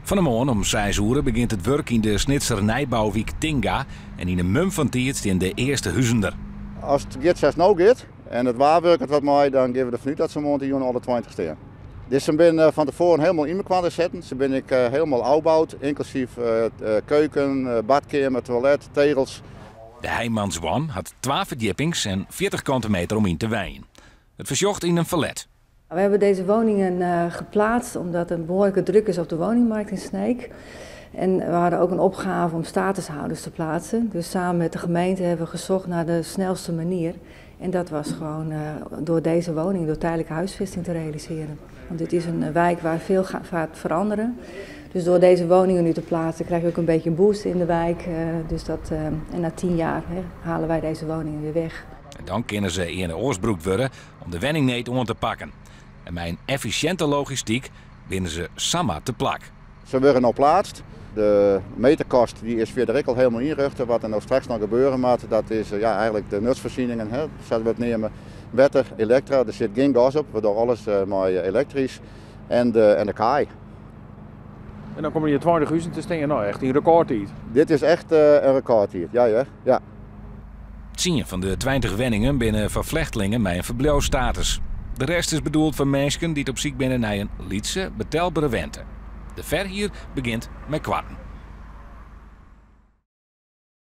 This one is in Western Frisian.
Fan 'e moarn om seis oere begjint it wurk yn de Snitser nijbouwyk Tinga en yn in mum fan tiid stean de earste huzen der. As it giet sa't it no giet en it waar wurket wat mei, dan gean we derfan út dat se moarntejûn alle 20 stean. Dizze binne fan tefoaren hielendal yn mekoar setten. Se binne ek hielendal ôfboud, ynklusyf keuken, badkeamer, toilet, tegels. De Heijmans One hat twa ferdjippings en 40 kante meter om yn te wenjen. It foarsjocht yn in ferlet. We hebben deze woningen geplaatst omdat er behoorlijke druk is op de woningmarkt in Sneek. En we hadden ook een opgave om statushouders te plaatsen. Dus samen met de gemeente hebben we gezocht naar de snelste manier. En dat was gewoon door deze woning, door tijdelijke huisvesting te realiseren. Want dit is een wijk waar veel gaat veranderen. Dus door deze woningen nu te plaatsen krijg je ook een beetje een boost in de wijk. Dus en na 10 jaar, hè, halen wij deze woningen weer weg. En dan kinne se yn de oars brûkt wurde om de wenningneed oan te pakken. En mei in effisjinte logistyk binne se samar te plak. Se wurde no pleatst. De meterkast die is fierder ek al hielendal ynrjochte. Wat der no straks noch gebeure moat, dat is, ja, eigentlik de nutsfoarsjenningen. Hè, sa't we it neame. Wetter, elektra, der sit gjin gas op. We dogge alles mei elektrysk. En de kaai. En dan komme hjir 20 huzen te stean, no echt yn rekôrtiid. Dit is echt in rekôrtiid, ja. 10 fan de 20 wenningen binne foar flechtlingen mei in ferbliuwstatus. De rest is bedoeld foar minsken dy't op syk binne nei in lytse, betelbere wente. De ferhier begjint mei koarten.